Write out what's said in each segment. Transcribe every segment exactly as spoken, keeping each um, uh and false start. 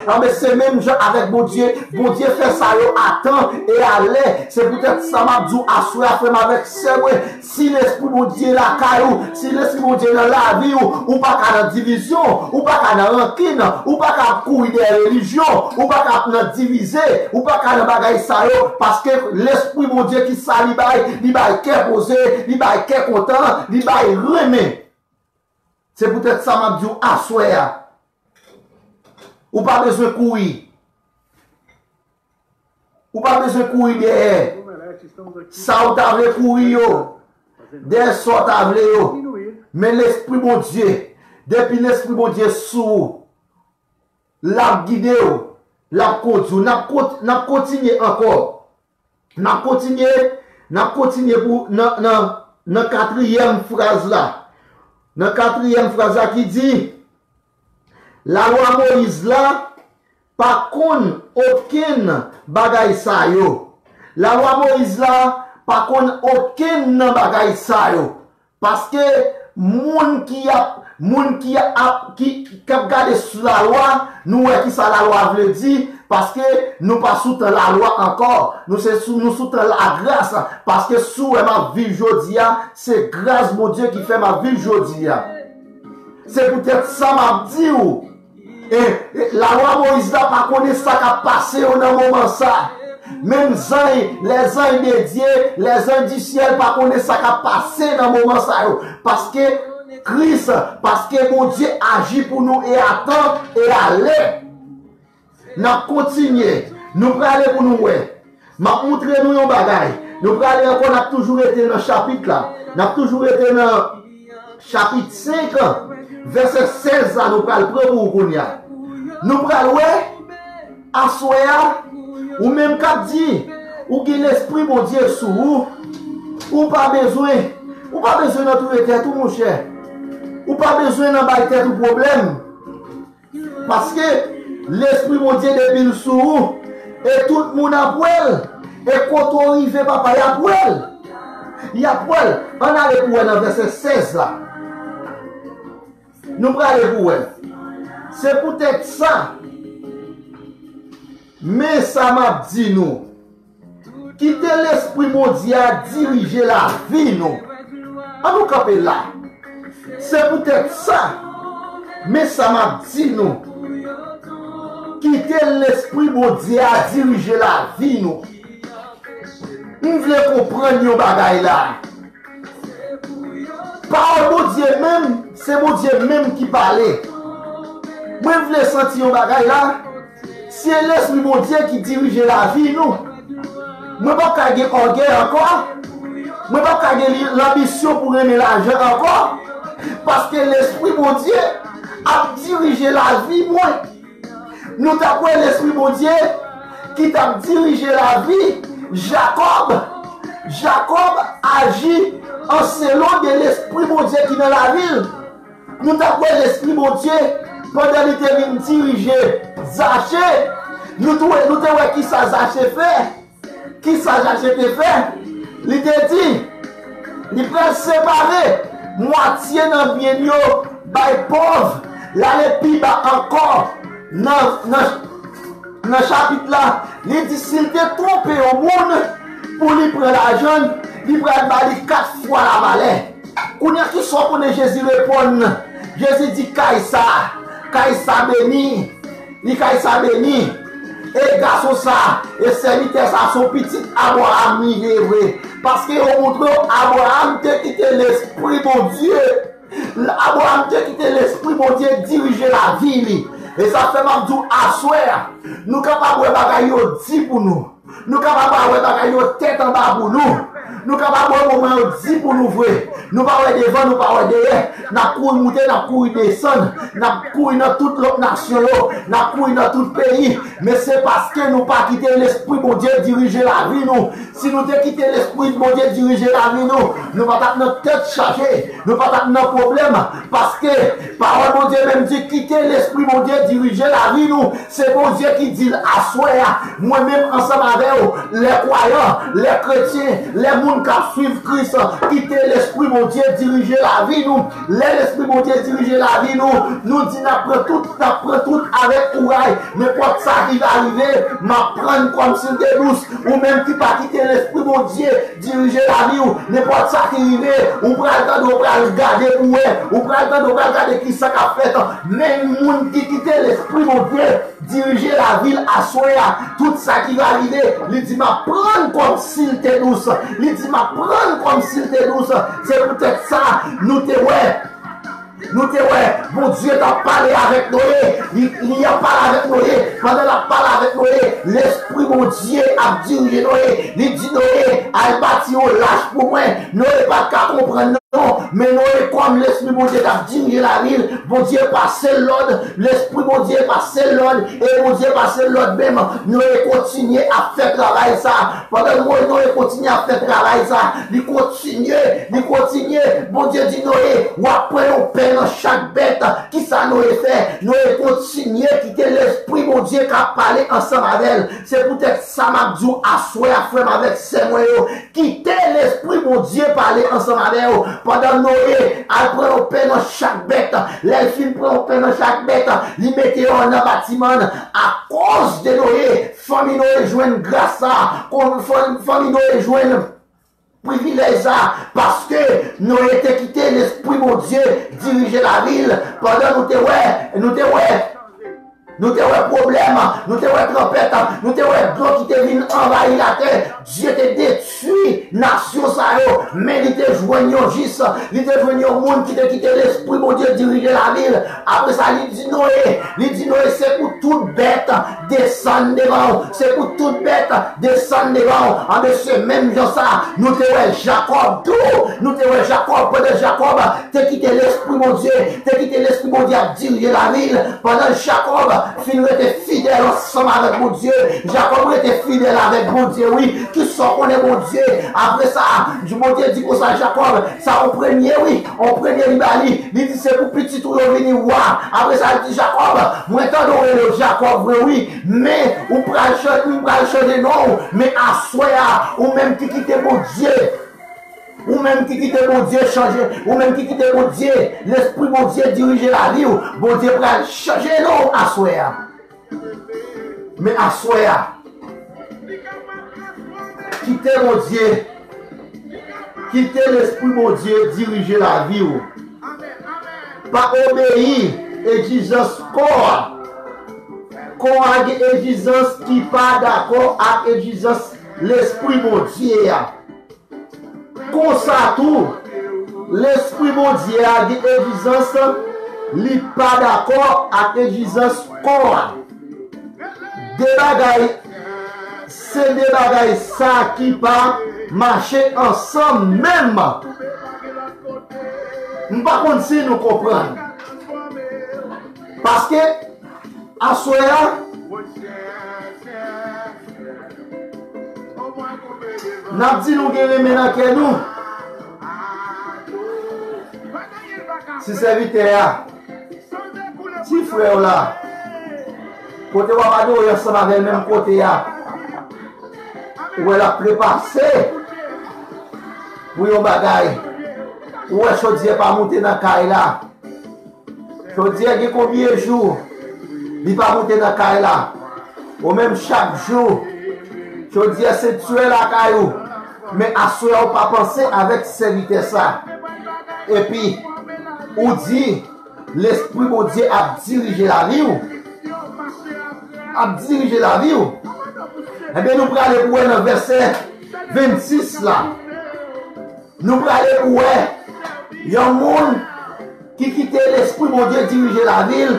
Anben, se menm jan avèk Bondye. Bondye fè sa yo a tan e a lè. Se poutèt sa m ap di w aswè a, frè m avèk sè mwen, si Lespri Bondye lakay ou, si Lespri Bondye nan lavi w, ou pa ka nan divizyon, ou pa ka nan rankin, ou pa ka ap kouri dèyè relijyon, ou pa ka ap nan divize, ou pa ka nan bagay sa yo, paske Lespri Bondye ki sa li bay, li bay kè poze, li bay kè kontan, li bay renmen. Se poutèt sa m ap di w aswè a, ou pa bezwen kouri. Ou pa bezwen kouri dèyè sa ou ta vle kouri yo, dèyè sa ou ta vle yo. Men Lespri Bondye, depi Lespri Bondye sou ou, l ap gide w, l ap kondui w. N ap kont-, n ap kontinye ankò. N ap kontinye, n ap kontinye pou nan, nan, nan katriyèm fraz la. Nan katriyèm fraz la ki di, Lalwa Moyiz la pa konn okenn bagay sa yo. Lalwa Moyiz la pa konn okenn nan bagay sa yo. Paske moun ki ap, moun ki ap, ki, k ap gade sou lalwa, nou wè ki sa lalwa vle di, paske nou pa sou tan lalwa ankò. Nou se sou, nou sou tan lagras, paske si w wè m ap viv jodi a, se gras Bondye ki fè m ap viv jodi a. Se poutèt sa m ap di w, e, e, lalwa Moyiz la pa konnen sa k ap pase yo nan moman sa. Menm zanj, les anges de Dieu, les anges du ciel pa konnen sa k ap pase nan moman sa yo. Paske Kris, paske Bondye aji pou nou e a tan e a lè. N ap kontinye. Nou prale pou nou wè. M ap montre nou yon bagay. Nou prale ankò, n ap toujou rete nan chapit la. N ap toujou rete nan chapit senk, vèsè sèz la, nou pral pran pou ou kounye a. Nou pral wè, aswè a, ou menm k ap di, ou gen Lespri Bondye sou ou, ou pa bezwen, ou pa bezwen antoure tèt ou, monchè. Ou pa bezwen nan bay tèt ou pwoblèm. Paske Lespri Bondye depi l sou ou, e tout moun ap wè l, e kote w rive, papa, y ap wè l. Y ap wè l. Ann ale pou wè nan vèsè sèz la. Nou prale pou wè. Se poutèt sa, men sa m ap di nou. Kite Lespri Bondye a dirije lavi nou. An nou kanpe la. Se poutèt sa, men sa m ap di nou. Kite Lespri Bondye a dirije lavi nou. M vle konprann yon bagay la. Pawòl Bondye menm, se Bondye menm ki pale. Mwen vle santi yon bagay la. Se Lespri Bondye ki dirije lavi nou. Mwen p ap ka gen ògèy ankò. Mwen p ap ka gen li-, lanbisyon pou renmen lajan ankò. Paske Lespri Bondye ap dirije lavi mwen. Nou t ap wè Lespri Bondye ki t ap dirije lavi Jakòb. Jakòb aji an selon de Lespri Bondye ki nan lavi l. Nou t ap wè Lespri Bondye pandan li te vin dirije Zache. Nou tou-, nou te wè ki sa Zache fè. Ki sa Zache te fè? Li te di, li pral separe mwatye nan byen l yo bay pòv. L ale pi ba ankò nan, nan, nan chapit la. Li di, si l te twonpe yon moun pou li pran lajan l, li pral ba li kat fwa lavalè. Kounye a, kisa w konnen Jezi reponn? Jezi di, Kay sa, kay sa beni. Li kay sa beni. E gason sa, e sèvitè sa, se yon pitit Abraram li ye vre. Paske yo montre w Abraram te kite Lespri Bondye. Abraram te kite Lespri Bondye dirije lavi li. E sa fè m ap di w aswè a, nou kapab wè bagay yo di pou nou. Nou kapab pa wè bagay yo tèt anba pou nou. Nou kapab wè moman yo di pou nou vre. Nou pa wè devan, nou pa wè dèyè. N ap kouri moute, n ap kouri desann. N ap kouri nan tout lòt nasyon yo. N ap kouri nan tout peyi. Men se paske nou pa kite Lespri Bondye dirije lavi nou. Si nou te kite Lespri Bondye dirije lavi nou, nou pa t ap nan tèt chaje. Nou pa t ap nan pwoblèm. Paske pawòl Bondye menm di, kite Lespri Bondye dirije lavi nou. Se Bondye ki di l aswè a, mwen menm ansanm avè w, lè kwayan, lè kretyen, lè moun k ap swiv Kris, kite Lespri Bondye dirije lavi nou. Lè Lespri Bondye dirije lavi nou, nou di n ap pran tout, n ap pran tout avèk kouray. Nenpòt sa ki va rive, m ap pran l kòmsi l te dous. Ou menm ki pa kite Lespri Bondye dirije lavi w, nenpòt sa ki rive, ou pral tande, ou pral gade pou wè, ou pral tande, ou pral gade ki sa k ap fèt. Men moun ki kite Lespri Bondye dirije lavi l aswè a, tout sa ki va rive, li di m ap pran l kòmsi l te dous. Li di m ap pran l kòmsi l te dous. Se poutèt sa, nou te wè, nou te wè, Bondye t ap pale avèk Noye. Li, li ap pale avèk Noye. Pandan l ap pale avèk Noye, Lespri Bondye ap dirije Noye. Li di Noye, al bati yon lach pou mwen. Noye pa t ka konprann non, men Noye, kòm Lespri Bondye t ap dirije lavi l, Bondye pase l lòd, Lespri Bondye pase l lòd, e Bondye pase l lòd menm. Noye kontinye ap fè travay sa. Pandan Noye, Noye kontinye ap fè travay sa, li kontinye, li kontinye. Bondye di Noye, w ap pran yon pen nan chak bèt. Kisa Noye fè? Noye kontinye kite Lespri Bondye k ap pale ansanm avè l. Se poutèt sa m ap di w aswè a, frè m avèk sè mwen yo, kite Lespri Bondye pale ansanm avè w. Pandan Noye al pran yon pen nan chak bèt, lè l fin pran yon pen nan chak bèt, li mete yo nan batiman l. Akoz de Noye, fanmi Noye jwenn gras sa. Kon-, fanmi, fanmi Noye jwenn privilèj sa, paske Noye te kite Lespri Bondye dirije lavi l. Pandan nou te wè, nou te wè, nou te wè pwoblèm, nou te wè tranpèt, nou te wè dlo ki te vin anvayi latè. Dye te detwi nasyon sa yo, men li te jwenn yon jis, li te jwenn yon moun ki te kite Lespri Bondye dirije lavi l. Apre sa, li di Noye, li di Noye, se pou tout bèt desann devan w. Se pou tout bèt desann devan w. Anben, se menm jan sa, nou te wè Jakòb tou. Nou te wè Jakòb, pandan Jakòb te kite Lespri Bondye, te kite Lespri Bondye ap dirije lavi l. Pandan Jakòb fin rete fidèl ansanm avèk Bondye, Jakòb rete fidèl avèk Bondye, wi. Kisa w konnen Bondye? Apre sa, Bondye di konsa, Jakòb, sa yon premye, wi, yon premye li ba li. Li di, se pou pitit ou yo vini wa. Apre sa, li di, Jakòb, mwen tande w rele w Jakòb vre, wi. Men, ou pral chanje, m pral chanje non w. Men aswè a, ou menm ki kite Bondye, ou menm ki kite Bondye chanje, ou menm ki kite Bondye, Lespri Bondye dirije lavi w, Bondye pral chanje non w aswè a. Men aswè a, kite Bondye, kite Lespri Bondye dirije lavi w. Pa obeyi egzijans kò a. Kò a gen egzijans ki pa dakò ak egzijans Lespri Bondye a. Konsa tou, Lespri Bondye a gen egzijans li pa dakò ak egzijans kò a. De bagay, se de bagay sa ki pa mache ansanm menm. M pa konn si nou konprann. Paske aswè a, n ap di nou gen renmen nan kè nou. Si sèvitè a, si frè w la, kote w ap adore ansanm avè l menm kote a, ou wè l ap trepase pou yon bagay, ou wè chodyè pa moute nan kay la. Chodyè gen konbyen jou li pa moute nan kay la? Ou menm chak jou, chodyè se tiyè lakay ou. Men aswè a ou pa panse avèk sèvitè sa. Epi, ou di, Lespri Bondye ap dirije lavi w. Ap dirije lavi w. Ebyen, nou prale pou wè nan vèsè vennsis la. Nou prale pou wè yon moun ki kite Lespri Bondye dirije lavi l,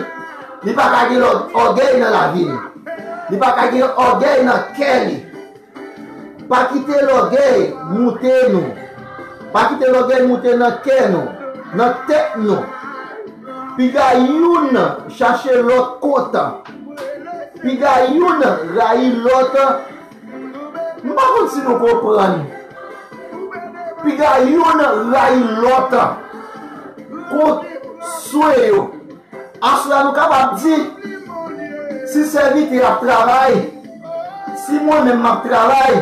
li pa ka gen lò-, ògèy nan lavi l. Li pa ka gen ògèy nan kè li. Pa kite lògèy moute nou. Pa kite lògèy moute nan kè nou, nan tèt nou. Piga youn chache lòt kont. Piga youn rayi lòt. M pa konn si nou konprann. Piga youn rayi lòt kont swe yo. Aswè a nou kapab di, si sèvitè ap travay, si mwen menm m ap travay,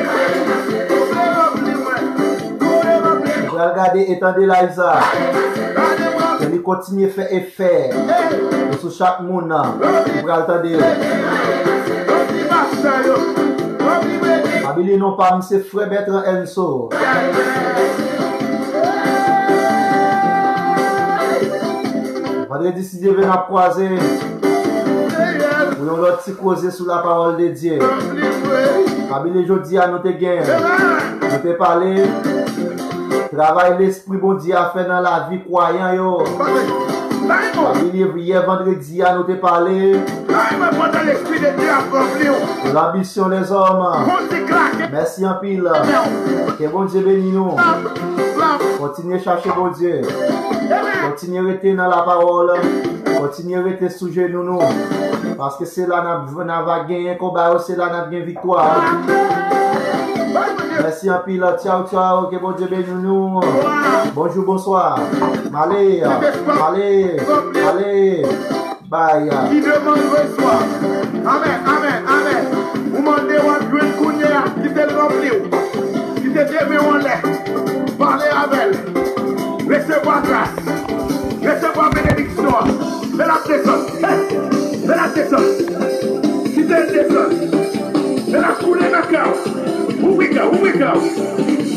Ou pral gade e tande live sa. Ke li kontinye fè efè sou chak moun ki pral tande yo. Abili non pa m se frè Bertrand Enso. Vandredi, si Dye vle, n ap kwaze pou yon lòt ti koze sou la pawòl de Dye. Abili, jodi a nou te gen, nou te pale travay Lespri Bondye a fè nan lavi kwayan yo. Abili, yè vandredi a nou te pale Ay, mwen pandan Lespri de Dye ap ranpli w. L'ambition des hommes. Mèsi anpil. Ke Bondye beni nou. Kontinye chache Bondye. Kontinye rete nan la pawòl. Kontinye rete sou jenou nou. Paske se la n ap, n ap va genyen konba yo, se la n ap gen viktwa. Mèsi anpil. Tchaw, tchaw. Ke Bondye beni nou. Bonjou, bonswa. Male, male, male. Bay. Ki demann reswa. Amèn, amèn, amèn. Ou mande w ap jwenn kounye a. Kite l ranpli w. Kite de men w anlè. Pale avè l. Resevwa gras. Resevwa benediksyon an. Fè l ap desann. Hey! Fè l ap desann. Kite l desann. Fè l ap koule nan kè w. Here we go, here we go.